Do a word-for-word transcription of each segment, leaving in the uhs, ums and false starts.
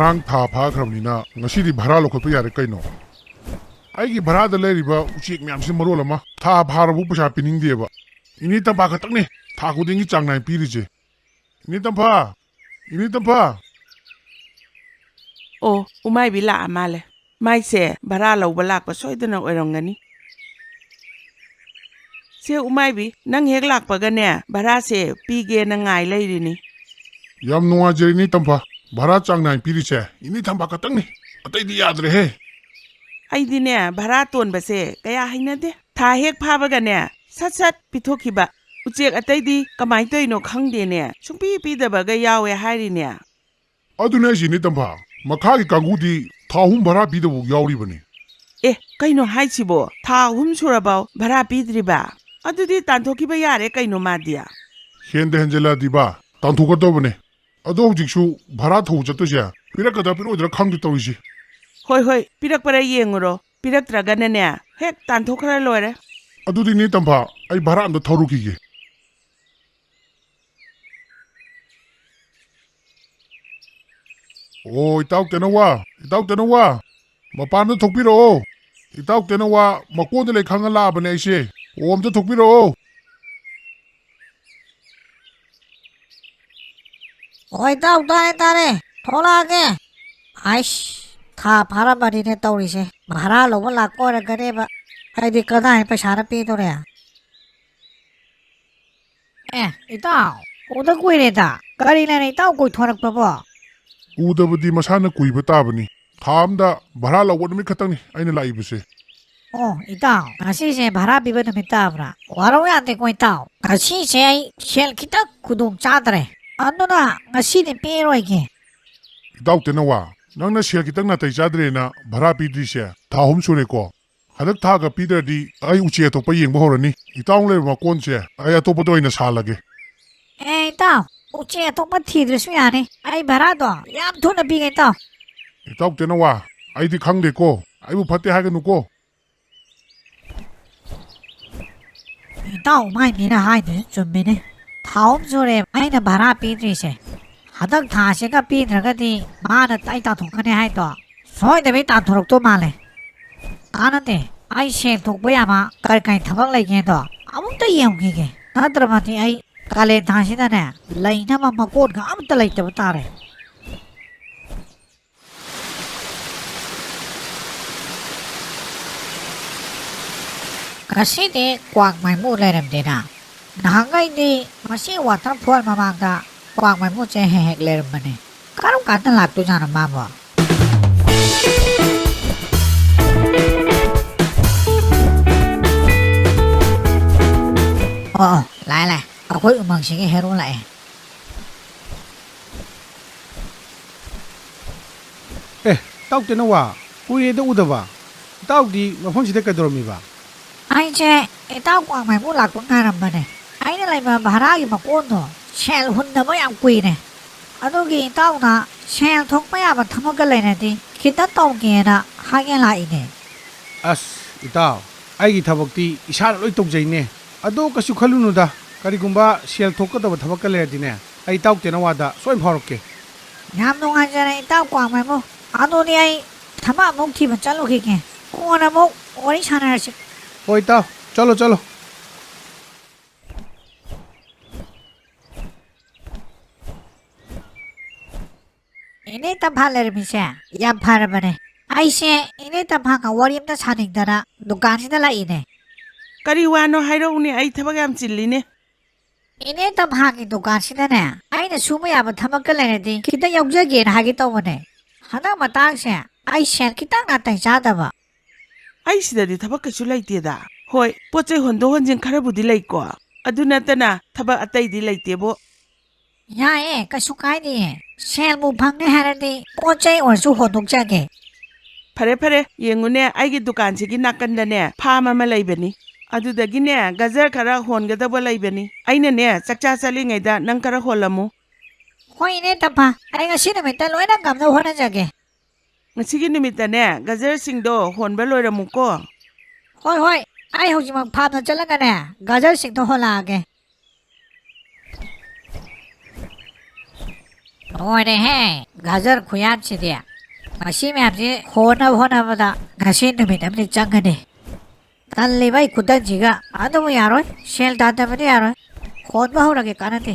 ꯉꯔꯥꯡ ꯊꯥ ꯐꯥꯈ꯭ꯔꯕꯅꯤꯅ ꯉꯁꯤꯗꯤ ꯚꯔꯥ ꯂꯧꯈꯠꯄ ꯌꯥꯔꯦ ꯀꯩꯅꯣ꯫ ꯑꯩꯒꯤ ꯚꯔꯥꯗ ꯂꯩꯔꯤꯕ ꯎꯆꯦꯛ ꯃꯌꯥꯝꯁꯤ ꯃꯔꯣꯜ ꯑꯃ ꯊꯥ ꯐꯥꯔꯕꯨ ꯄꯩꯁꯥ ꯄꯤꯅꯤꯡꯗꯦꯕ꯫ ꯏꯅꯦ ꯇꯝꯐꯥ ꯈꯛꯇꯪꯅꯤ ꯊꯥ ꯈꯨꯗꯤꯡꯒꯤ ꯆꯥꯡ ꯅꯥꯏ ꯄꯤꯔꯤꯁꯦ꯫ ꯏꯅꯦ ꯇꯝꯐꯥ! ꯏꯅꯦ ꯇꯝꯐꯥ! ꯑꯣ, ꯎꯃꯥꯏꯕꯤ ꯂꯥꯛꯑ ꯃꯥꯜꯂꯦ꯫ ꯃꯥꯏꯁꯦ ꯚꯔꯥ ꯂꯧꯕ ꯂꯥꯛꯄ ꯁꯣꯏꯗꯅ ꯑꯣꯏꯔꯝꯒꯅꯤ꯫ ꯁꯦ ꯎꯃꯥꯏꯕꯤ, ꯅꯪ ꯍꯦꯛ ꯂꯥꯛꯄꯒꯅꯦ, ꯚꯔꯥꯁꯦ ꯄꯤꯒꯦꯅ ꯉꯥꯏ ꯂꯩꯔꯤꯅꯤ꯫ ꯌꯥꯝ ꯅꯨꯡꯉꯥꯏꯖꯔꯦ ꯏꯅꯦ ꯇꯝꯐꯥ꯫ ꯚꯔꯥ ꯆꯥꯡ ꯅꯥꯏ ꯄꯤꯔꯤꯁꯦ ꯏꯅꯦ ꯇꯝꯐꯥ ꯈꯛꯇꯪꯅꯤ꯫ ꯑꯇꯩꯗꯤ ꯌꯥꯗ꯭ꯔꯦꯍꯦ꯫ ꯑꯩꯗꯤꯅꯦ, ꯚꯔꯥ ꯇꯣꯟꯕꯁꯦ ꯀꯌꯥ ꯍꯩꯅꯗꯦ꯫ ꯊꯥ ꯍꯦꯛ ꯐꯥꯕꯒꯅꯦ, ꯁꯠ ꯁꯠ ꯄꯤꯊꯣꯛꯈꯤꯕ꯫ ꯎꯆꯦꯛ ꯑꯇꯩꯗꯤ ꯀꯃꯥꯏꯅ ꯇꯧꯔꯤꯅꯣ ꯈꯪꯗꯦꯅꯦ, ꯁꯨꯡꯄꯤ ꯄꯤꯗꯕꯒ ꯌꯥꯎꯋꯦ ꯍꯥꯏꯔꯤꯅꯦ꯫ ꯑꯗꯨꯅꯦ ꯍꯥꯏꯁꯦ ꯏꯅꯦ ꯇꯝꯐꯥ, ꯃꯈꯥꯒꯤ ꯀꯥꯡꯕꯨꯗꯤ ꯊꯥ ꯑꯍꯨꯝ ꯚꯔꯥ ꯄꯤꯗꯕ ꯌꯥꯎꯔꯤꯕꯅꯤ꯫ ꯑꯦ, ꯀꯩꯅꯣ ꯍꯥꯏꯁꯤꯕꯣ? ꯊꯥ ꯑꯍꯨꯝ ꯁꯨꯔꯕꯥꯎ ꯚꯔꯥ ꯄꯤꯗ꯭ꯔꯤꯕ? ꯑꯗꯨꯗꯤ ꯇꯥꯟꯊꯣꯛꯈꯤꯕ ꯌꯥꯔꯦ ꯀꯩꯅꯣ ꯃꯥꯗꯤ꯫ ꯍꯦꯟꯗ ꯍꯦꯟꯖꯜꯂꯛꯑꯗꯤꯕ ꯇꯥꯟꯊꯣꯛꯀꯗꯧꯕꯅꯦ꯫ ꯑꯗꯣ ꯍꯧꯖꯤꯛꯁꯨ ꯚꯔꯥ ꯊꯧꯕ ꯆꯠꯇꯣꯏꯁꯦ ꯄꯤꯔꯛꯀꯗ꯭ꯔꯥ ꯄꯤꯔꯛꯑꯣꯏꯗ꯭ꯔꯥ ꯈꯪꯗꯦ ꯇꯧꯔꯤꯁꯦ꯫ ꯍꯣꯏ, ꯍꯣꯏ, ꯄꯤꯔꯛꯄꯔꯥ ꯌꯦꯡꯉꯨꯔꯣ, ꯄꯤꯔꯛꯇ꯭ꯔꯒꯅꯅꯦ ꯍꯦꯛ ꯇꯥꯟꯊꯣꯛꯈ꯭ꯔ ꯂꯣꯏꯔꯦ꯫ ꯑꯗꯨꯗꯤ ꯏꯅꯦ ꯇꯝꯐꯥ, ꯑꯩ ꯚꯔꯥ ꯑꯝꯇ ꯊꯧꯔꯨꯈꯤꯒꯦ꯫ ꯑꯣ, ꯏꯇꯥꯎ ꯇꯦꯅꯋꯥ, ꯏꯇꯥꯎ ꯇꯦꯅꯋꯥ, ꯃꯄꯥꯟꯗ ꯊꯣꯛꯄꯤꯔꯛꯑꯣ꯫ ꯏꯇꯥꯎ ꯇꯦꯅꯋꯥ ꯃꯀꯣꯟꯗ ꯂꯩ ꯈꯪꯉ ꯂꯥꯛꯑꯕꯅꯦ ꯑꯩꯁꯦ꯫ ꯑꯣ, ꯑꯝꯇ ꯊꯣꯛꯄꯤꯔꯛꯑꯣ꯫ ꯍꯣꯏ, ꯏꯇꯥꯎ, ꯇꯥꯔꯦ, ꯇꯥꯔꯦ꯫ ꯊꯣꯛꯂꯛꯑꯒꯦ꯫ ꯑꯩꯁ, ꯊꯥ ꯐꯥꯔꯝꯃꯅꯤꯅꯦ ꯇꯧꯔꯤꯁꯦ꯫ ꯚꯔꯥ ꯂꯧꯕ ꯂꯥꯛꯄ ꯑꯣꯏꯔꯝꯒꯅꯦꯕ꯫ ꯑꯩꯗꯤ ꯀꯗꯥꯏ ꯄꯩꯁꯥꯅ ꯄꯤꯗꯣꯔꯦ? ꯑꯦ, ꯏꯇꯥꯎ, ꯎꯗ ꯀꯨꯏꯔꯦꯗ꯫ ꯀꯔꯤ ꯂꯩꯔꯦ ꯏꯇꯥꯎ ꯀꯣꯏꯊꯣꯔꯛꯄꯕꯣ? ꯎꯗꯕꯗꯤ ꯃꯁꯥꯅ ꯀꯨꯏꯕ ꯇꯥꯕꯅꯤ꯫ ꯊꯥ ꯑꯝꯗ ꯚꯔꯥ ꯂꯧꯕ ꯅꯨꯃꯤꯠ ꯈꯛꯇꯪꯅꯤ ꯑꯩꯅ ꯂꯥꯛꯏꯕꯁꯦ꯫ ꯑꯣ, ꯏꯇꯥꯎ, ꯉꯁꯤꯁꯦ ꯚꯔꯥ ꯄꯤꯕ ꯅꯨꯃꯤꯠ ꯇꯥꯕ꯭ꯔꯥ? ꯋꯥꯔꯧ ꯌꯥꯗꯦꯀꯣ, ꯏꯇꯥꯎ꯫ ꯉꯁꯤꯁꯦ ꯑꯩ ꯁꯦꯜ ꯈꯤꯇꯪ ꯈꯨꯗꯣꯡ ꯆꯥꯗ꯭ꯔꯦ꯫ ꯑꯗꯨꯅ ꯉꯁꯤꯗꯤ ꯄꯤꯔꯣꯏꯒꯦ꯫ ꯏꯇꯥꯎ ꯇꯦꯅꯋꯥ, ꯅꯪꯅ ꯁꯦꯜ ꯈꯤꯇꯪ ꯅꯥꯇꯩ ꯆꯥꯗ꯭ꯔꯦꯅ ꯚꯔꯥ ꯄꯤꯗ꯭ꯔꯤꯁꯦ ꯊꯥ ꯑꯍꯨꯝ ꯁꯨꯔꯦꯀꯣ꯫ ꯍꯟꯗꯛ ꯊꯥꯒ ꯄꯤꯗ꯭ꯔꯗꯤ ꯑꯩ ꯎꯆꯦꯛ ꯑꯇꯣꯞꯄ ꯌꯦꯡꯕ ꯍꯧꯔꯅꯤ꯫ ꯏꯇꯥꯎꯅ ꯂꯩꯕ ꯃꯀꯣꯟꯁꯦ ꯑꯩ ꯑꯇꯣꯞꯄꯗ ꯑꯣꯏꯅ ꯁꯥꯜꯂꯒꯦ꯫ ꯑꯦ, ꯏꯇꯥꯎ, ꯎꯆꯦꯛ ꯑꯇꯣꯞꯄ ꯊꯤꯗ꯭ꯔꯁꯨ ꯌꯥꯅꯤ꯫ ꯑꯩ ꯚꯔꯥꯗꯣ ꯌꯥꯝ ꯊꯨꯅ ꯄꯤꯒꯦ, ꯏꯇꯥꯎ꯫ ꯏꯇꯥꯎ ꯇꯦꯅꯋꯥ, ꯑꯩꯗꯤ ꯈꯪꯗꯦꯀꯣ꯫ ꯑꯩꯕꯨ ꯐꯠꯇꯦ ꯍꯥꯏꯒꯅꯨꯀꯣ꯫ ꯏꯇꯥꯎ ꯃꯥꯏ ꯃꯤꯅ ꯍꯥꯏꯗꯨꯁꯨ ꯆꯨꯝꯃꯤꯅꯦ꯫ ꯊꯥ ꯑꯍꯨꯝ ꯁꯨꯔꯦ ꯑꯩꯅ ꯚꯔꯥ ꯄꯤꯗ꯭ꯔꯤꯁꯦ꯫ ꯍꯟꯗꯛ ꯊꯥꯁꯤꯒ ꯄꯤꯗ꯭ꯔꯒꯗꯤ ꯃꯥꯅ ꯑꯩ ꯇꯥꯟꯊꯣꯛꯀꯅꯤ ꯍꯥꯏꯗꯣ ꯁꯣꯏꯗꯕꯤ ꯇꯥꯟꯊꯣꯔꯛꯇꯧ ꯃꯥꯜꯂꯦ꯫ ꯀꯥꯟꯅꯗꯦ, ꯑꯩ ꯁꯦꯟ ꯊꯣꯛꯄ ꯌꯥꯕ ꯀꯔꯤ ꯀꯔꯤ ꯊꯕꯛ ꯂꯩꯒꯦꯗꯣ ꯑꯃꯨꯛꯇ ꯌꯦꯡꯈꯤꯒꯦ꯫ ꯅꯠꯇ꯭ꯔꯕꯗꯤ ꯑꯩ ꯀꯥꯂꯦꯟ ꯊꯥꯁꯤꯗꯅꯦ ꯂꯩꯅꯕ ꯃꯀꯣꯟꯒ ꯑꯃꯠꯇ ꯂꯩꯇꯕ ꯇꯥꯔꯦ꯫ ꯉꯁꯤꯗꯤ ꯀ꯭ꯋꯥꯛ ꯃꯥꯏꯃꯨ ꯂꯩꯔꯝꯗꯦꯅ꯫ ꯅꯍꯥꯟꯈꯩꯗꯤ ꯃꯁꯤ ꯋꯥꯇꯔꯐꯣꯜ ꯃꯃꯥꯡꯗ ꯀ꯭ꯋꯥꯛ ꯃꯥꯏꯃꯨꯁꯦ ꯍꯦꯛ ꯍꯦꯛ ꯂꯩꯔꯝꯕꯅꯦ꯫ ꯀꯔꯝ ꯀꯥꯟꯗ ꯂꯥꯛꯇꯣꯏꯖꯥꯠꯅꯣ ꯃꯥꯕꯣ? ꯑꯣ, ꯑꯣ, ꯂꯥꯛꯑꯦ, ꯂꯥꯛꯑꯦ꯫ ꯑꯩꯈꯣꯏ ꯎꯃꯪꯁꯤꯒꯤ ꯍꯦꯔꯣ ꯂꯥꯛꯑꯦ꯫ ꯑꯦ, ꯏꯇꯥꯎ ꯇꯦꯅꯋꯥ, ꯀꯨꯏꯔꯦꯗ ꯎꯗꯕ꯫ ꯏꯇꯥꯎꯗꯤ ꯃꯐꯝꯁꯤꯗ ꯀꯩꯗꯧꯔꯝꯃꯤꯕ? ꯑꯩꯁꯦ ꯏꯇꯥꯎ ꯀ꯭ꯋꯥꯛꯃꯩꯕꯨ ꯂꯥꯛꯄ ꯉꯥꯏꯔꯝꯕꯅꯦ꯫ ꯑꯩꯅ ꯂꯩꯕ ꯚꯔꯥꯒꯤ ꯃꯀꯣꯟꯗꯣ ꯁꯦꯜ ꯍꯨꯟꯗꯕ ꯌꯥꯝ ꯀꯨꯏꯔꯦ꯫ ꯑꯗꯨꯒꯤ ꯏꯇꯥꯎꯅ ꯁꯦꯜ ꯊꯣꯛꯄ ꯌꯥꯕ ꯊꯕꯛꯀ ꯂꯩꯔꯗꯤ ꯈꯤꯇ ꯇꯧꯒꯦꯅ ꯍꯥꯏꯒꯦ ꯂꯥꯛꯏꯅꯦ꯫ ꯑꯁ, ꯏꯇꯥꯎ, ꯑꯩꯒꯤ ꯊꯕꯛꯇꯤ ꯏꯁꯥꯅ ꯂꯣꯏ ꯇꯧꯖꯩꯅꯦ꯫ ꯑꯗꯣ ꯀꯩꯁꯨ ꯈꯜꯂꯨꯅꯨꯗ, ꯀꯔꯤꯒꯨꯝꯕ ꯁꯦꯜ ꯊꯣꯛꯀꯗꯕ ꯊꯕꯛꯀ ꯂꯩꯔꯗꯤꯅꯦ, ꯑꯩ ꯏꯇꯥꯎ ꯇꯦꯅꯋꯥꯗ ꯁꯣꯏ ꯐꯥꯎꯔꯛꯀꯦ꯫ ꯌꯥꯝ ꯅꯨꯡꯉꯥꯏꯖꯔꯦ ꯏꯇꯥꯎ ꯀ꯭ꯋꯥꯛꯃꯩꯕꯨ꯫ ꯑꯗꯨꯗꯤ ꯑꯩ ꯊꯕꯛ ꯑꯃꯨꯛ ꯊꯤꯕ ꯆꯠꯂꯨꯈꯤꯒꯦ꯫ ꯀꯣꯟꯅ ꯑꯃꯨꯛ ꯋꯥꯔꯤ ꯁꯥꯟꯅꯔꯁꯤ꯫ ꯍꯣꯏ ꯏꯇꯥꯎ, ꯆꯠꯂꯣ, ꯆꯠꯂꯣ꯫ ꯏꯅꯦ ꯇꯝꯐꯥ ꯂꯩꯔꯝꯃꯤꯁꯦ ꯌꯥꯝ ꯐꯔꯕꯅꯦ꯫ ꯑꯩꯁꯦ ꯏꯅꯦ ꯇꯝꯐꯥꯒ ꯋꯥꯔꯤ ꯑꯝꯇ ꯁꯥꯅꯤꯡꯗꯅ ꯗꯨꯀꯥꯟꯁꯤꯗ ꯂꯥꯛꯏꯅꯦ꯫ ꯀꯔꯤ ꯋꯥꯅꯣ ꯍꯥꯏꯔꯛꯎꯅꯦ, ꯑꯩ ꯊꯕꯛ ꯌꯥꯝ ꯆꯤꯜꯂꯤꯅꯦ꯫ ꯏꯅꯦ ꯇꯝꯐꯥꯒꯤ ꯗꯨꯀꯥꯟꯁꯤꯗꯅꯦ, ꯑꯩꯅ ꯁꯨꯕ ꯌꯥꯕ ꯊꯕꯛꯀ ꯂꯩꯔꯗꯤ ꯈꯤꯇ ꯌꯥꯎꯖꯒꯦꯅ ꯍꯥꯏꯒꯦ ꯇꯧꯕꯅꯦ꯫ ꯍꯟꯗꯛ ꯃꯇꯥꯡꯁꯦ ꯑꯩ ꯁꯦꯜ ꯈꯤꯇꯪ ꯅꯥꯇꯩ ꯆꯥꯗꯕ꯫ ꯑꯩ ꯁꯤꯗꯗꯤ ꯊꯕꯛ ꯀꯩꯁꯨ ꯂꯩꯇꯦꯗ꯫ ꯍꯣꯏ, ꯄꯣꯠ ꯆꯩ ꯍꯣꯟꯗꯣꯛ ꯍꯣꯟꯖꯤꯟ ꯈꯔꯕꯨꯗꯤ ꯂꯩꯀꯣ, ꯑꯗꯨ ꯅꯠꯇꯅ ꯊꯕꯛ ꯑꯇꯩꯗꯤ ꯂꯩꯇꯦꯕꯣ꯫ ꯌꯥꯏꯌꯦ, ꯀꯩꯁꯨ ꯀꯥꯏꯗꯤꯌꯦ꯫ ꯁꯦꯜꯕꯨ ꯐꯪꯅꯤ ꯍꯥꯏꯔꯗꯤ ꯄꯣꯠ ꯆꯩ ꯑꯣꯏꯔꯁꯨ ꯍꯣꯟꯗꯣꯛꯆꯒꯦ꯫ ꯐꯔꯦ, ꯐꯔꯦ, ꯌꯦꯡꯉꯨꯅꯦ, ꯑꯩꯒꯤ ꯗꯨꯀꯥꯟꯁꯤꯒꯤ ꯅꯥꯀꯟꯗꯅꯦ ꯐꯥꯝ ꯑꯃ ꯂꯩꯕꯅꯤ꯫ ꯑꯗꯨꯗꯒꯤꯅꯦ ꯒꯖꯔ ꯈꯔ ꯍꯣꯟꯒꯗꯕ ꯂꯩꯕꯅꯤ꯫ ꯑꯩꯅꯅꯦ ꯆꯥꯛꯆꯥ ꯆꯠꯂꯤꯉꯩꯗ ꯅꯪ ꯈꯔ ꯍꯣꯜꯂꯝꯃꯨ꯫ ꯍꯣꯏ, ꯏꯅꯦ ꯇꯝꯐꯥ, ꯑꯩ ꯉꯁꯤ ꯅꯨꯃꯤꯠꯇ ꯂꯣꯏꯅ ꯉꯝꯅꯕ ꯍꯣꯠꯅꯖꯒꯦ꯫ ꯉꯁꯤꯒꯤ ꯅꯨꯃꯤꯠꯇꯅꯦ ꯒꯖꯔꯁꯤꯡꯗꯣ ꯍꯣꯟꯕ ꯂꯣꯏꯔꯝꯃꯨꯀꯣ꯫ ꯍꯣꯏ, ꯍꯣꯏ, ꯑꯩ ꯍꯧꯖꯤꯛꯃꯛ ꯐꯥꯝꯗ ꯆꯠꯂꯒꯅꯦ ꯒꯖꯔꯁꯤꯡꯗꯣ ꯍꯣꯜꯂꯛꯑꯒꯦ꯫ ꯂꯣꯏꯔꯦꯍꯦ, ꯒꯖꯔ ꯈꯨꯌꯥꯝꯁꯤꯗꯤ꯫ ꯃꯁꯤ ꯃꯌꯥꯝꯁꯤ ꯍꯣꯟꯅꯕ ꯍꯣꯠꯅꯕꯗ ꯉꯁꯤ ꯅꯨꯃꯤꯠ ꯑꯃꯗꯤ ꯆꯪꯒꯅꯤ꯫ ꯇꯜꯂꯤꯕ ꯑꯩ ꯈꯨꯇꯟꯁꯤꯒ꯫ ꯑꯗꯨꯕꯨ ꯌꯥꯔꯣꯏ, ꯁꯦꯜ ꯇꯥꯟꯗꯕꯗꯤ ꯌꯥꯔꯣꯏ꯫ ꯍꯣꯟꯕ ꯍꯧꯔꯒꯦ, ꯀꯥꯟꯅꯗꯦ꯫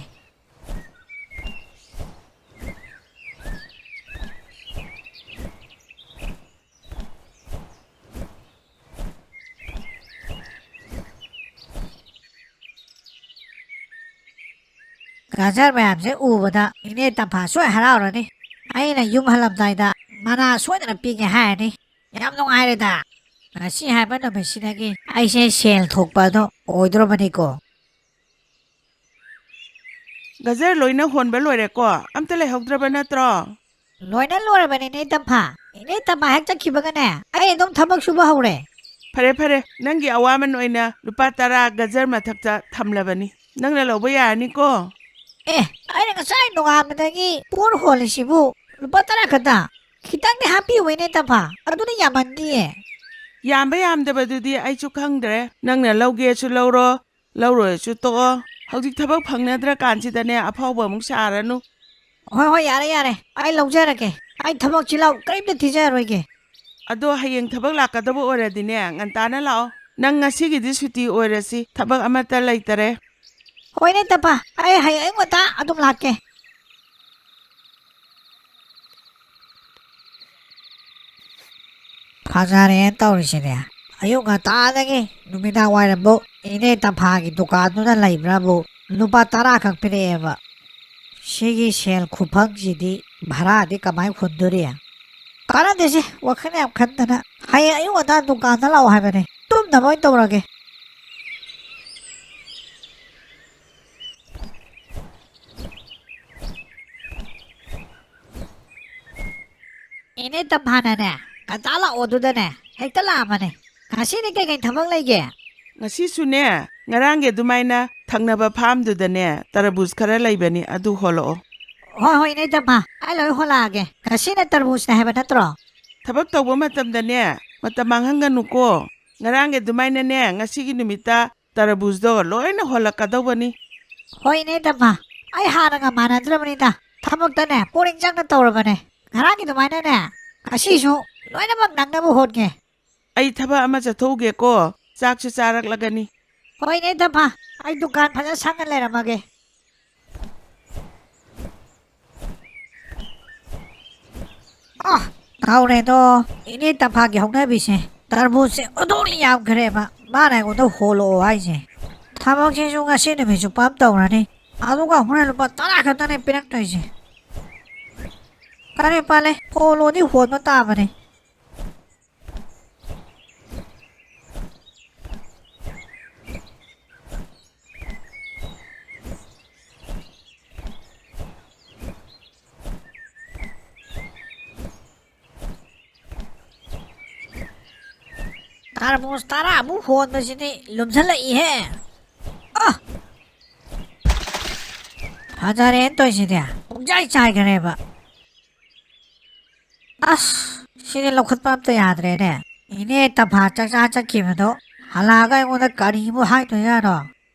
ꯒꯖꯔ ꯃꯌꯥꯝꯁꯦ ꯎꯕꯗ ꯏꯅꯦ ꯇꯝꯐꯥ ꯁꯣꯏ ꯍꯔꯥꯎꯔꯅꯤ꯫ ꯑꯩꯅ ꯌꯨꯝ ꯍꯜꯂꯝꯗꯥꯏꯗ ꯃꯅꯥ ꯁꯣꯏꯗꯅ ꯄꯤꯒꯦ ꯍꯥꯏꯔꯅꯤ꯫ ꯌꯥꯝ ꯅꯨꯡꯉꯥꯏꯔꯦꯗ꯫ ꯉꯁꯤ ꯍꯥꯏꯕ ꯅꯨꯃꯤꯠꯁꯤꯗꯒꯤ ꯑꯩꯁꯦ ꯁꯦꯜ ꯊꯣꯛꯄ ꯑꯗꯣ ꯑꯣꯏꯗ꯭ꯔꯣꯕꯅꯤꯀꯣ꯫ ꯒꯖꯔ ꯂꯣꯏꯅ ꯍꯣꯟꯕ ꯂꯣꯏꯔꯦꯀꯣ? ꯑꯝꯇ ꯂꯩꯍꯧꯗ꯭ꯔꯕ ꯅꯠꯇ꯭ꯔꯣ? ꯂꯣꯏꯅ ꯂꯣꯏꯔꯕꯅꯤ, ꯏꯅꯦ ꯇꯝꯐꯥ꯫ ꯏꯅꯦ ꯇꯝꯐꯥ ꯍꯦꯛ ꯆꯠꯈꯤꯕꯒꯅꯦ, ꯑꯩ ꯑꯗꯨꯝ ꯊꯕꯛ ꯁꯨꯕ ꯍꯧꯔꯦ꯫ ꯐꯔꯦ, ꯐꯔꯦ, ꯅꯪꯒꯤ ꯑꯋꯥꯃꯟ ꯑꯣꯏꯅ ꯂꯨꯄꯥ ꯇꯔꯥ ꯒꯖꯔ ꯃꯊꯛꯇ ꯊꯝꯂꯕꯅꯤ꯫ ꯅꯪꯅ ꯂꯧꯕ ꯌꯥꯔꯅꯤꯀꯣ? ꯑꯦ, ꯑꯩꯅ ꯉꯁꯥꯏ ꯅꯣꯡꯉꯥꯟꯕꯗꯒꯤ ꯄꯣꯠ ꯍꯣꯜꯂꯤꯁꯤꯕꯨ ꯂꯨꯄꯥ ꯇꯔꯥ ꯈꯛꯇ? ꯈꯤꯇꯪꯗꯤ ꯍꯥꯞꯄꯤꯌꯨ, ꯏꯅꯦ ꯇꯝꯐꯥ꯫ ꯑꯗꯨꯅ ꯌꯥꯝꯃꯟꯗꯤꯌꯦ꯫ ꯌꯥꯝꯕ ꯌꯥꯝꯗꯕꯗꯨꯗꯤ ꯑꯩꯁꯨ ꯈꯪꯗ꯭ꯔꯦ꯫ ꯅꯪꯅ ꯂꯧꯒꯦꯁꯨ ꯂꯧꯔꯣ, ꯂꯧꯔꯣꯏꯁꯨ ꯇꯣꯛꯑꯣ꯫ ꯍꯧꯖꯤꯛ ꯊꯕꯛ ꯐꯪꯅꯗ꯭ꯔꯀꯥꯟꯁꯤꯗꯅꯦ, ꯑꯐꯥꯎꯕ ꯑꯃꯨꯛ ꯁꯥꯔꯅꯨ꯫ ꯍꯣꯏ, ꯍꯣꯏ, ꯌꯥꯔꯦ, ꯌꯥꯔꯦ꯫ ꯑꯩ ꯂꯧꯖꯔꯒꯦ꯫ ꯑꯩ ꯊꯕꯛ ꯆꯤꯜꯍꯥꯎ ꯀꯔꯤꯝꯇ ꯊꯤꯖꯔꯣꯏꯒꯦ꯫ ꯑꯗꯣ ꯍꯌꯦꯡ ꯊꯕꯛ ꯂꯥꯛꯀꯗꯕ ꯑꯣꯏꯔꯗꯤꯅꯦ, ꯉꯟꯇꯥꯅ ꯂꯥꯛꯑꯣ꯫ ꯅꯪ ꯉꯁꯤꯒꯤꯗꯤ ꯁꯨꯇꯤ ꯑꯣꯏꯔꯁꯤ, ꯊꯕꯛ ꯑꯃꯠꯇ ꯂꯩꯇꯔꯦ꯫ ꯍꯣꯏꯅꯦ, ꯇꯄꯥ, ꯑꯩ ꯍꯌꯦꯡ ꯑꯌꯨꯛ ꯉꯟꯇꯥ ꯑꯗꯨꯝ ꯂꯥꯛꯀꯦ꯫ ꯐꯖꯔꯦ ꯇꯧꯔꯤꯁꯤꯗꯤ꯫ ꯑꯌꯨꯛ ꯉꯟꯇꯥꯗꯒꯤ ꯅꯨꯃꯤꯗꯥꯡ ꯋꯥꯏꯔꯝꯕꯨ ꯏꯅꯦ ꯇꯝꯐꯥꯒꯤ ꯗꯨꯀꯥꯟꯗꯨꯗ ꯂꯩꯕ꯭ꯔꯥꯕꯨ ꯂꯨꯄꯥ ꯇꯔꯥ ꯈꯛ ꯄꯤꯔꯛꯑꯦꯕ꯫ ꯁꯤꯒꯤ ꯁꯦꯜ ꯈꯨꯐꯪꯁꯤꯗꯤ ꯚꯔꯥꯗꯤ ꯀꯃꯥꯏ ꯍꯨꯟꯗꯣꯔꯤ? ꯀꯥꯟꯅꯗꯦꯁꯦ, ꯋꯥꯈꯜ ꯌꯥꯝ ꯈꯟꯗꯅ꯫ ꯍꯌꯦꯡ ꯑꯌꯨꯛ ꯉꯟꯇꯥ ꯗꯨꯀꯥꯟꯗ ꯂꯥꯛꯑꯣ ꯍꯥꯏꯕꯅꯦ, ꯇꯨꯝꯅꯕ ꯑꯣꯏꯅ ꯇꯧꯔꯒꯦ꯫ ꯏꯅꯦ ꯇꯝꯐꯥꯅꯅꯦ, ꯉꯟꯇꯥ ꯂꯥꯛꯑꯣ ꯑꯗꯨꯗꯅꯦ, ꯍꯦꯛꯇ ꯂꯥꯛꯑꯝꯃꯅꯦ꯫ ꯉꯁꯤꯗꯤ ꯀꯩꯀꯩ ꯊꯕꯛ ꯂꯩꯒꯦ? ꯉꯁꯤꯁꯨꯅꯦ, ꯉꯔꯥꯡꯒꯤ ꯑꯗꯨꯃꯥꯏꯅ ꯊꯪꯅꯕ ꯐꯥꯝꯗꯨꯗꯅꯦ, ꯇꯔꯕꯨꯖ ꯈꯔ ꯂꯩꯕꯅꯤ, ꯑꯗꯨ ꯍꯣꯜꯂꯛꯑꯣ꯫ ꯍꯣꯏ, ꯍꯣꯏ, ꯏꯅꯦ ꯇꯝꯐꯥ, ꯑꯩ ꯂꯣꯏ ꯍꯣꯜꯂꯛꯑꯒꯦ꯫ ꯉꯁꯤꯅ ꯇꯔꯕꯨꯖꯅꯦ ꯍꯥꯏꯕ ꯅꯠꯇ꯭ꯔꯣ? ꯊꯕꯛ ꯇꯧꯕ ꯃꯇꯝꯗꯅꯦ, ꯃꯇꯝ ꯃꯥꯡꯍꯟꯒꯅꯨꯀꯣ꯫ ꯉꯔꯥꯡꯒꯤ ꯑꯗꯨꯃꯥꯏꯅꯅꯦ, ꯉꯁꯤꯒꯤ ꯅꯨꯃꯤꯠꯇ ꯇꯔꯕꯨꯖꯗꯣ ꯂꯣꯏꯅ ꯍꯣꯜꯂꯛꯀꯗꯧꯕꯅꯤ꯫ ꯍꯣꯏ, ꯏꯅꯦ ꯇꯝꯐꯥ, ꯑꯩ ꯍꯥꯟꯅꯒ ꯃꯥꯟꯅꯗ꯭ꯔꯕꯅꯤꯗ꯫ ꯊꯕꯛꯇꯅꯦ ꯄꯨꯛꯅꯤꯡ ꯆꯪꯅ ꯇꯧꯔꯕꯅꯦ꯫ ꯉꯔꯥꯡꯒꯤ ꯑꯗꯨꯃꯥꯏꯅꯅꯦ ꯉꯁꯤꯁꯨ ꯂꯣꯏꯅꯃꯛ ꯅꯪꯅꯕ ꯍꯣꯠꯀꯦ꯫ ꯑꯩ ꯊꯕꯛ ꯑꯃ ꯆꯠꯊꯣꯛꯎꯒꯦꯀꯣ, ꯆꯥꯛꯁꯨ ꯆꯥꯔꯛꯂꯒꯅꯤ꯫ ꯍꯣꯏꯅꯦ ꯇꯝꯐꯥ, ꯑꯩ ꯗꯨꯀꯥꯟ ꯐꯖꯅ ꯁꯪꯉ ꯂꯩꯔꯝꯃꯒꯦ꯫ ꯑ, ꯇꯧꯔꯦꯗꯣ, ꯏꯅꯦ ꯇꯝꯐꯥꯒꯤ ꯍꯧꯅꯕꯤꯁꯦ꯫ ꯇꯔꯕꯨꯖꯁꯦ ꯑꯣꯟꯊꯣꯛꯅ ꯌꯥꯝꯈ꯭ꯔꯦꯕ, ꯃꯥꯅ ꯑꯩꯉꯣꯟꯗ ꯍꯣꯜꯂꯛꯑꯣ ꯍꯥꯏꯁꯦ꯫ ꯊꯕꯛꯁꯤꯁꯨ ꯉꯁꯤ ꯅꯨꯃꯤꯠ ꯆꯨꯞꯄ ꯑꯃ ꯇꯧꯔꯅꯤ, ꯑꯗꯨꯒ ꯍꯣꯔꯦꯟ ꯂꯨꯄꯥ ꯇꯔꯥ ꯈꯛꯇꯅꯦ ꯄꯤꯔꯛꯇꯣꯏꯁꯦ꯫ ꯐꯔꯦ ꯐꯔꯦ, ꯍꯣꯜꯂꯣꯗꯤ ꯍꯣꯟꯕ ꯇꯥꯕꯅꯦ꯫ ꯇꯔꯕꯨꯖ ꯇꯔꯥꯃꯨꯛ ꯍꯣꯟꯕꯁꯤꯗꯤ ꯂꯨꯝꯁꯜꯂꯛꯏꯍꯦ꯫ ꯑ! ꯐꯖꯔꯦꯅ ꯇꯧꯔꯤꯁꯤꯗꯤ, ꯄꯨꯡꯆꯥꯏ ꯆꯥꯏꯈ꯭ꯔꯦꯕ꯫ ꯑꯁ, ꯁꯤꯗꯤ ꯂꯧꯈꯠꯄ ꯑꯝꯇ ꯌꯥꯗ꯭ꯔꯦꯅꯦ꯫ ꯏꯅꯦ ꯇꯝꯐꯥ ꯆꯥꯛꯆꯥ ꯆꯠꯈꯤꯕꯗꯣ ꯍꯜꯂꯛꯑꯒ ꯑꯩꯉꯣꯟꯗ ꯀꯔꯤꯕꯨ ꯍꯥꯏꯗꯣꯏꯖꯥꯠꯅꯣ?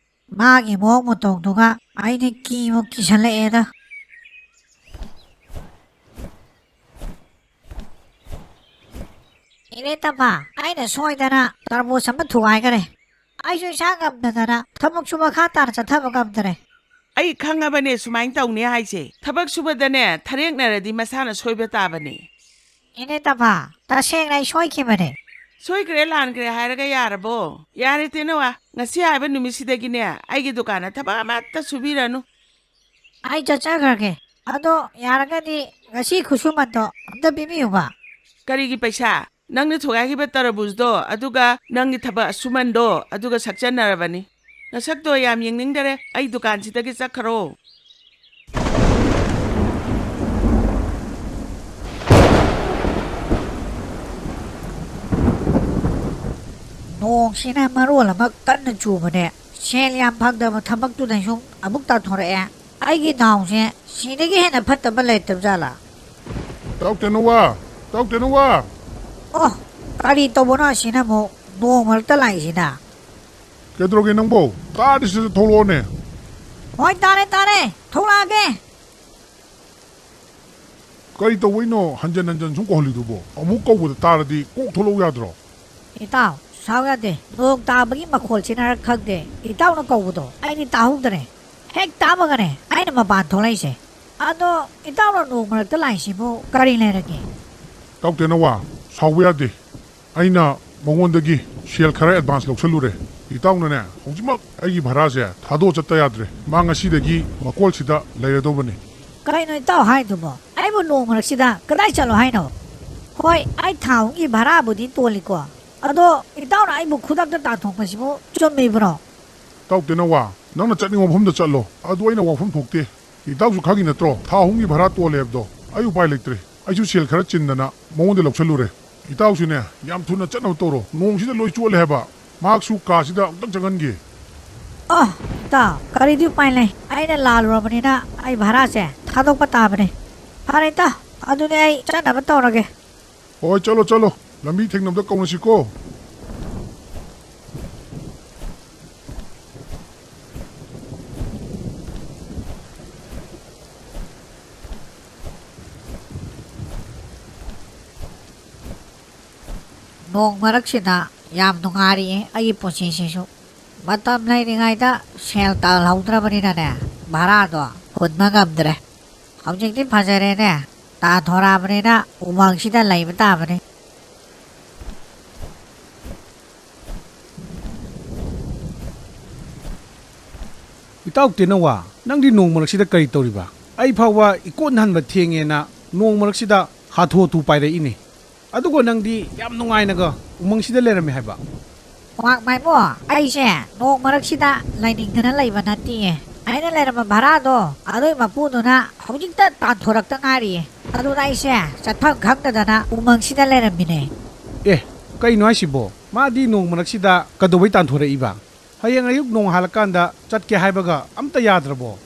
ꯃꯥꯒꯤ ꯃꯑꯣꯡ ꯃꯇꯧꯗꯨꯒ ꯑꯩꯗꯤ ꯀꯤꯕꯨ ꯀꯤꯁꯜꯂꯛꯑꯦꯗ꯫ ꯏꯅꯦ ꯇꯝꯐꯥ, ꯑꯩꯅ ꯁꯣꯏꯗꯅ ꯇꯔꯕꯨꯖ ꯑꯃ ꯊꯨꯒꯥꯏꯈꯔꯦ꯫ ꯑꯩꯁꯨ ꯏꯁꯥ ꯉꯝꯗꯗꯅ ꯊꯕꯛꯁꯨ ꯃꯈꯥ ꯇꯥꯅ ꯆꯠꯊꯕ ꯉꯝꯗꯔꯦ꯫ ꯑꯩ ꯈꯪꯉꯕꯅꯦ ꯁꯨꯃꯥꯏꯅ ꯇꯧꯅꯤ ꯍꯥꯏꯁꯦ꯫ ꯊꯕꯛ ꯁꯨꯕꯗꯅꯦ ꯊꯔꯦꯛꯅꯔꯗꯤ ꯃꯁꯥꯅ ꯁꯣꯏꯕ ꯇꯥꯕꯅꯦ꯫ ꯏꯅꯦ ꯇꯝꯐꯥ, ꯇꯁꯦꯡꯅ ꯑꯩ ꯁꯣꯏꯈꯤꯕꯅꯦ꯫ ꯁꯣꯏꯈ꯭ꯔꯦ ꯂꯥꯟꯈ꯭ꯔꯦ ꯍꯥꯏꯔꯒ ꯌꯥꯔꯕꯣ? ꯌꯥꯔꯦ ꯇꯦꯅꯋꯥ, ꯉꯁꯤ ꯍꯥꯏꯕ ꯅꯨꯃꯤꯠꯁꯤꯗꯒꯤꯅꯦ ꯑꯩꯒꯤ ꯗꯨꯀꯥꯟꯗ ꯊꯕꯛ ꯑꯃꯠꯇ ꯁꯨꯕꯤꯔꯅꯨ꯫ ꯑꯩ ꯆꯠꯆꯈ꯭ꯔꯒꯦ꯫ ꯑꯗꯣ ꯌꯥꯔꯒꯗꯤ ꯉꯁꯤ ꯈꯨꯠꯁꯨꯃꯟꯗꯣ ꯑꯝꯇ ꯄꯤꯕꯤꯌꯨꯕ꯫ ꯀꯔꯤꯒꯤ ꯄꯩꯁꯥ? ꯅꯪꯅ ꯊꯨꯒꯥꯏꯈꯤꯕ ꯇꯔꯕꯨꯖꯗꯣ, ꯑꯗꯨꯒ ꯅꯪꯒꯤ ꯊꯕꯛ ꯑꯁꯨꯃꯟꯗꯣ, ꯑꯗꯨꯒ ꯁꯛꯆꯟꯅꯔꯕꯅꯤ꯫ ꯅꯁꯛꯇꯣ ꯌꯥꯝ ꯌꯦꯡꯅꯤꯡꯗꯔꯦ, ꯑꯩ ꯗꯨꯀꯥꯟꯁꯤꯗꯒꯤ ꯆꯠꯈ꯭ꯔꯣ꯫ ꯅꯣꯡꯁꯤꯅ ꯃꯔꯣꯜ ꯑꯃ ꯀꯟꯅ ꯆꯨꯕꯅꯦ꯫ ꯁꯦꯜ ꯌꯥꯝ ꯐꯪꯗꯕ ꯊꯕꯛꯇꯨꯗꯁꯨ ꯑꯃꯨꯛ ꯇꯥꯊꯣꯔꯛꯑꯦ꯫ ꯑꯩꯒꯤ ꯗꯥꯎꯁꯦ ꯁꯤꯗꯒꯤ ꯍꯦꯟꯅ ꯐꯠꯇꯕ ꯂꯩꯇꯕ ꯖꯥꯠꯂꯥ? ꯇꯥꯎ ꯇꯦꯅꯨꯋꯥ! ꯇꯥꯎ ꯇꯦꯅꯨꯋꯥ! ꯑꯣ, ꯀꯔꯤ ꯇꯧꯕꯅꯣ ꯑꯁꯤꯅ ꯑꯃꯨꯛ ꯅꯣꯡ ꯃꯔꯛꯇ ꯂꯥꯛꯏꯁꯤꯅ? ꯀꯩꯗꯧꯔꯒꯦ ꯅꯪꯕꯣ? ꯇꯥꯔꯗꯤ ꯁꯤꯗ ꯊꯣꯛꯂꯛꯑꯣꯅꯦ꯫ ꯍꯣꯏ, ꯇꯥꯔꯦ, ꯇꯥꯔꯦ꯫ ꯊꯣꯛꯂꯛꯑꯒꯦ꯫ ꯀꯔꯤ ꯇꯧꯕꯩꯅꯣ ꯍꯟꯖꯟ ꯍꯟꯖꯟ ꯁꯨꯝ ꯀꯧꯍꯜꯂꯤꯗꯨꯕꯣ? ꯑꯃꯨꯛ ꯀꯧꯕꯗ ꯇꯥꯔꯗꯤ ꯀꯣꯛ ꯊꯣꯛꯂꯛꯎ ꯌꯥꯗ꯭ꯔꯣ? ꯏꯇꯥꯎ, ꯁꯥꯎ ꯌꯥꯗꯦ꯫ ꯅꯣꯡ ꯇꯥꯕꯒꯤ ꯃꯈꯣꯜꯁꯤꯅꯔ ꯈꯪꯗꯦ, ꯏꯇꯥꯎꯅ ꯀꯧꯕꯗꯣ ꯑꯩꯗꯤ ꯇꯥꯍꯧꯗ꯭ꯔꯦ꯫ ꯍꯦꯛ ꯇꯥꯕꯒꯅꯦ ꯑꯩꯅ ꯃꯄꯥꯟ ꯊꯣꯛꯂꯛꯏꯁꯦ꯫ ꯑꯗꯣ ꯏꯇꯥꯎꯅ ꯅꯣꯡ ꯃꯔꯛꯇ ꯂꯥꯛꯏꯁꯤꯕꯨ ꯀꯔꯤ ꯂꯩꯔꯒꯦ? ꯏꯇꯥꯎ ꯇꯦꯅꯋꯥ, ꯁꯥꯎꯕ ꯌꯥꯗꯦ꯫ ꯑꯩꯅ ꯃꯉꯣꯟꯗꯒꯤ ꯁꯦꯜ ꯈꯔ ꯑꯦꯗꯚꯥꯟꯁ ꯂꯧꯁꯜꯂꯨꯔꯦ꯫ ꯏꯇꯥꯎꯅꯅꯦ, ꯍꯧꯖꯤꯛꯃꯛ ꯑꯩꯒꯤ ꯚꯔꯥꯁꯦ ꯊꯥꯗꯣꯛꯑ ꯆꯠꯇ ꯌꯥꯗ꯭ꯔꯦ꯫ ꯃꯥ ꯉꯁꯤꯗꯒꯤ ꯃꯀꯣꯜꯁꯤꯗ ꯂꯩꯔꯗꯧꯕꯅꯤ꯫ ꯀꯩꯅꯣ ꯏꯇꯥꯎ ꯍꯥꯏꯗꯨꯕꯣ? ꯑꯩꯕꯨ ꯅꯣꯡ ꯃꯔꯛꯁꯤꯗ ꯀꯗꯥꯏ ꯆꯠꯂꯣ ꯍꯥꯏꯅꯣ? ꯍꯣꯏ, ꯑꯩ ꯊꯥ ꯑꯍꯨꯝꯒꯤ ꯚꯔꯥꯕꯨꯗꯤ ꯇꯣꯜꯂꯤꯀꯣ, ꯑꯗꯣ ꯏꯇꯥꯎꯅ ꯑꯩꯕꯨ ꯈꯨꯗꯛꯇ ꯇꯥꯟꯊꯣꯛꯄꯁꯤꯕꯨ ꯆꯨꯝꯃꯤꯕ꯭ꯔꯣ? ꯏꯇꯥꯎ ꯇꯦꯅꯋꯥ, ꯅꯪꯅ ꯆꯠꯅꯤꯡꯕ ꯃꯐꯝꯗ ꯆꯠꯂꯣ, ꯑꯗꯨ ꯑꯩꯅ ꯋꯥꯐꯝ ꯊꯣꯛꯇꯦ꯫ ꯏꯇꯥꯎꯁꯨ ꯈꯪꯉꯤ ꯅꯠꯇ꯭ꯔꯣ, ꯊꯥ ꯑꯍꯨꯝꯒꯤ ꯚꯔꯥ ꯇꯣꯜꯂꯦ ꯍꯥꯏꯕꯗꯣ? ꯑꯩ ꯎꯄꯥꯏ ꯂꯩꯇ꯭ꯔꯦ꯫ ꯑꯩꯁꯨ ꯁꯦꯜ ꯈꯔ ꯆꯤꯟꯗꯅ ꯃꯉꯣꯟꯗ ꯂꯧꯁꯜꯂꯨꯔꯦ꯫ ꯏꯇꯥꯎꯁꯨꯅꯦ, ꯌꯥꯝ ꯊꯨꯅ ꯆꯠꯅꯕ ꯇꯧꯔꯣ꯫ ꯅꯣꯡꯁꯤꯗ ꯂꯣꯏ ꯆꯣꯠꯂꯦ ꯍꯥꯏꯕ꯫ ꯃꯍꯥꯛꯁꯨ ꯀꯥꯁꯤꯗ ꯑꯃꯨꯛꯇꯪ ꯆꯪꯍꯟꯒꯦ꯫ ꯑꯣ, ꯏꯇꯥꯎ, ꯀꯔꯤꯗꯤ ꯎꯄꯥꯏ ꯂꯩ? ꯑꯩꯅ ꯂꯥꯜꯂꯨꯔꯕꯅꯤꯅ ꯑꯩ ꯚꯔꯥꯁꯦ ꯊꯥꯗꯣꯛꯄ ꯇꯥꯕꯅꯤ꯫ ꯐꯔꯦ ꯏꯇꯥꯎ, ꯑꯗꯨꯗꯤ ꯑꯩ ꯆꯠꯅꯕ ꯇꯧꯔꯒꯦ꯫ ꯍꯣꯏ, ꯆꯠꯂꯣ, ꯆꯠꯂꯣ꯫ ꯂꯝꯕꯤ ꯊꯦꯡꯅꯕꯗ ꯀꯧꯅꯁꯤꯀꯣ꯫ ꯅꯣꯡ ꯃꯔꯛꯁꯤꯗ ꯌꯥꯝ ꯅꯨꯡꯉꯥꯏꯔꯤꯌꯦ ꯑꯩꯒꯤ ꯄꯨꯟꯁꯤꯁꯤꯁꯨ꯫ ꯃꯇꯝ ꯂꯩꯔꯤꯉꯩꯗ ꯁꯦꯜ ꯇꯥꯜꯍꯧꯗ꯭ꯔꯕꯅꯤꯅꯅꯦ, ꯚꯔꯥꯗꯣ ꯍꯨꯟꯕ ꯉꯝꯗ꯭ꯔꯦ꯫ ꯍꯧꯖꯤꯛꯇꯤ ꯐꯖꯔꯦꯅꯦ, ꯇꯥꯟꯊꯣꯔꯛꯑꯕꯅꯤꯅ ꯎꯃꯪꯁꯤꯗ ꯂꯩꯕ ꯇꯥꯕꯅꯤ꯫ ꯏꯇꯥꯎ ꯇꯦꯅꯋꯥ, ꯅꯪꯗꯤ ꯅꯣꯡ ꯃꯔꯛꯁꯤꯗ ꯀꯔꯤ ꯇꯧꯔꯤꯕ? ꯑꯩ ꯐꯥꯎꯕ ꯏꯀꯣꯟ ꯍꯟꯕ ꯊꯦꯡꯉꯦꯅ ꯅꯣꯡ ꯃꯔꯛꯁꯤꯗ ꯍꯥꯊꯨ ꯍꯥꯊꯨ ꯄꯥꯏꯔꯛꯏꯅꯦ꯫ ꯑꯗꯨꯒ ꯅꯪꯗꯤ ꯌꯥꯝ ꯅꯨꯡꯉꯥꯏꯅꯒ ꯎꯃꯪꯁꯤꯗ ꯂꯩꯔꯝꯃꯦ ꯍꯥꯏꯕ꯫ ꯋꯥꯛ ꯃꯥꯏꯃꯣ, ꯑꯩꯁꯦ ꯅꯣꯡ ꯃꯔꯛꯁꯤꯗ ꯂꯩꯅꯤꯡꯗꯅ ꯂꯩꯕ ꯅꯠꯇꯤꯌꯦ꯫ ꯑꯩꯅ ꯂꯩꯔꯝꯕ ꯚꯔꯥꯗꯣ ꯑꯗꯨꯏ ꯃꯄꯨꯗꯨꯅ ꯍꯧꯖꯤꯛꯇ ꯇꯥꯟꯊꯣꯔꯛꯇ ꯉꯥꯏꯔꯤꯌꯦ꯫ ꯑꯗꯨꯗ ꯑꯩꯁꯦ ꯆꯠꯐꯝ ꯈꯪꯗꯗꯅ ꯎꯃꯪꯁꯤꯗ ꯂꯩꯔꯝꯃꯤꯅꯦ꯫ ꯑꯦ, ꯀꯩꯅꯣ ꯍꯥꯏꯁꯤꯕꯣ? ꯃꯥꯗꯤ ꯅꯣꯡ ꯃꯔꯛꯁꯤꯗ ꯀꯩꯗꯧꯕꯩ ꯇꯥꯟꯊꯣꯔꯛꯏꯕ? ꯍꯌꯦꯡ ꯑꯌꯨꯛ ꯅꯣꯡ ꯍꯥꯜꯂꯀꯥꯟꯗ ꯆꯠꯀꯦ ꯍꯥꯏꯕꯒ ꯑꯝꯇ ꯌꯥꯗ꯭ꯔꯕꯣ?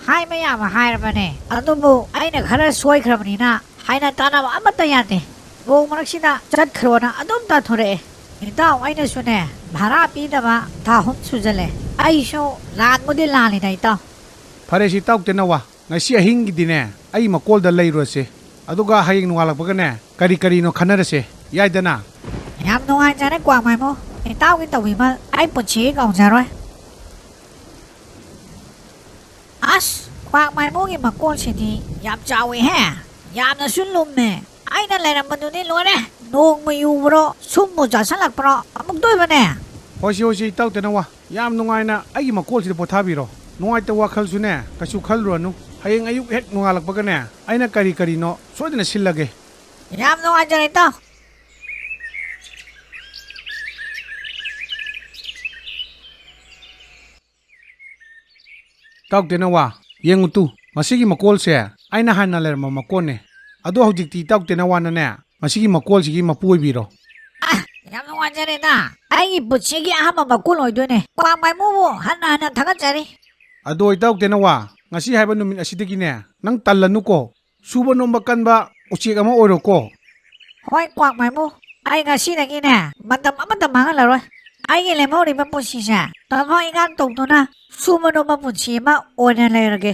ꯍꯥꯏꯕ ꯌꯥꯕ ꯍꯥꯏꯔꯕꯅꯦ, ꯑꯗꯨꯕꯨ ꯑꯩꯅ ꯈꯔ ꯁꯣꯏꯈ꯭ꯔꯕꯅꯤꯅ ꯍꯥꯏꯅ ꯇꯥꯅꯕ ꯑꯃꯠꯇ ꯌꯥꯗꯦ꯫ ꯅꯣꯡ ꯃꯔꯛꯁꯤꯗ ꯆꯠꯈ꯭ꯔꯣꯅ ꯑꯗꯨꯝ ꯇꯥꯟꯊꯣꯔꯛꯑꯦ꯫ ꯏꯇꯥꯎ, ꯑꯩꯅꯁꯨꯅꯦ ꯚꯔꯥ ꯄꯤꯗꯕ ꯊꯥ ꯑꯍꯨꯝ ꯁꯨꯖꯜꯂꯦ꯫ ꯑꯩꯁꯨ ꯂꯥꯟꯕꯨꯗꯤ ꯂꯥꯜꯂꯤꯗ ꯏꯇꯥꯎ꯫ ꯐꯔꯦꯁꯦ ꯏꯇꯥꯎ ꯇꯦꯅꯋꯥ, ꯉꯁꯤ ꯑꯍꯤꯡꯒꯤꯗꯤꯅꯦ, ꯑꯩ ꯃꯀꯣꯜꯗ ꯂꯩꯔꯨꯔꯁꯦ꯫ ꯑꯗꯨꯒ ꯍꯌꯦꯡ ꯅꯣꯡꯉꯥꯜꯂꯛꯄꯒꯅꯦ, ꯀꯔꯤ ꯀꯔꯤꯅꯣ ꯈꯟꯅꯔꯁꯦ꯫ ꯌꯥꯏꯗꯅ? ꯌꯥꯝ ꯅꯨꯡꯉꯥꯏꯖꯔꯦ, ꯀ꯭ꯋꯥꯛ ꯃꯥꯏꯃꯨ꯫ ꯏꯇꯥꯎꯒꯤ ꯇꯧꯕꯤꯃꯜ ꯑꯩ ꯄꯨꯟꯁꯤꯒꯤ ꯀꯥꯎꯖꯔꯣꯏ꯫ ꯑꯁ, ꯀ꯭ꯋꯥꯛ ꯃꯥꯏꯃꯨꯒꯤ ꯃꯀꯣꯜꯁꯤꯗꯤ ꯌꯥꯝ ꯆꯥꯎꯋꯤꯍꯦ꯫ ꯌꯥꯝꯅꯁꯨ ꯂꯨꯝꯃꯦ꯫ ꯑꯩꯅ ꯂꯩꯔꯝꯕꯗꯨꯗꯤ ꯂꯣꯏꯔꯦ꯫ ꯅꯣꯡꯃ ꯌꯨꯕ꯭ꯔꯣ, ꯁꯨꯝꯕꯨ ꯆꯥꯁꯤꯜꯂꯛꯄ꯭ꯔꯣ, ꯑꯃꯨꯛꯇ ꯑꯣꯏꯕꯅꯦ꯫ ꯍꯣꯏꯁꯦ, ꯍꯣꯏꯁꯦ, ꯏꯇꯥꯎ ꯇꯦꯅꯋꯥ꯫ ꯌꯥꯝ ꯅꯨꯡꯉꯥꯏꯅ ꯑꯩꯒꯤ ꯃꯀꯣꯜꯁꯤꯗ ꯄꯣꯊꯥꯕꯤꯔꯣ꯫ ꯅꯨꯡꯉꯥꯏꯇꯕ ꯋꯥꯈꯜꯁꯨꯅꯦ, ꯀꯩꯁꯨ ꯈꯜꯂꯨꯔꯅꯨ꯫ ꯍꯌꯦꯡ ꯑꯌꯨꯛ ꯍꯦꯛ ꯅꯣꯡꯉꯥꯜꯂꯛꯄꯒꯅꯦ, ꯑꯩꯅ ꯀꯔꯤ ꯀꯔꯤꯅꯣ ꯁꯣꯏꯗꯅ ꯁꯤꯜꯂꯒꯦ꯫ ꯌꯥꯝ ꯅꯨꯡꯉꯥꯏꯖꯔꯦ, ꯏꯇꯥꯎ꯫ ꯏꯇꯥꯎ ꯇꯦꯅꯋꯥ, ꯌꯦꯡꯉꯨ ꯇꯨ, ꯃꯁꯤꯒꯤ ꯃꯀꯣꯜꯁꯦ ꯑꯩꯅ ꯍꯥꯟꯅ ꯂꯩꯔꯝꯕ ꯃꯀꯣꯜꯅꯦ꯫ ꯑꯗꯣ ꯍꯧꯖꯤꯛꯇꯤ ꯏꯇꯥꯎ ꯇꯦꯅꯋꯥꯅꯅꯦ, ꯃꯁꯤꯒꯤ ꯃꯀꯣꯜꯁꯤꯒꯤ ꯃꯄꯨ ꯑꯣꯏꯕꯤꯔꯣ꯫ ꯑ, ꯌꯥꯝ ꯅꯨꯡꯉꯥꯏꯖꯔꯦꯗ꯫ ꯑꯩꯒꯤ ꯄꯨꯟꯁꯤꯒꯤ ꯑꯍꯥꯟꯕ ꯃꯀꯣꯜ ꯑꯣꯏꯗꯣꯏꯅꯦ꯫ ꯀ꯭ꯋꯥꯛ ꯃꯥꯏꯃꯨꯕꯨ ꯍꯟꯅ ꯍꯟꯅ ꯊꯥꯒꯠꯆꯔꯤ꯫ ꯑꯗꯣ ꯏꯇꯥꯎ ꯇꯦꯅꯋꯥ, ꯉꯁꯤ ꯍꯥꯏꯕ ꯅꯨꯃꯤꯠ ꯑꯁꯤꯗꯒꯤꯅꯦ, ꯅꯪ ꯇꯜꯂꯅꯨꯀꯣ꯫ ꯁꯨꯕ ꯅꯣꯝꯕ ꯀꯟꯕ ꯎꯆꯦꯛ ꯑꯃ ꯑꯣꯏꯔꯣꯀꯣ꯫ ꯍꯣꯏ, ꯀ꯭ꯋꯥꯛ ꯃꯥꯏꯃꯨ, ꯑꯩ ꯉꯁꯤꯗꯒꯤꯅꯦ ꯃꯇꯝ ꯑꯃꯠꯇ ꯃꯥꯡꯍꯜꯂꯔꯣꯏ꯫ ꯑꯩꯒꯤ ꯂꯦꯝꯍꯧꯔꯤꯕ ꯄꯨꯟꯁꯤꯁꯦ ꯊꯕꯛ ꯏꯪꯈꯥꯡ ꯇꯧꯗꯨꯅ ꯁꯨꯕ ꯅꯣꯝꯕ ꯄꯨꯟꯁꯤ ꯑꯃ ꯑꯣꯏꯅ ꯂꯩꯔꯒꯦ꯫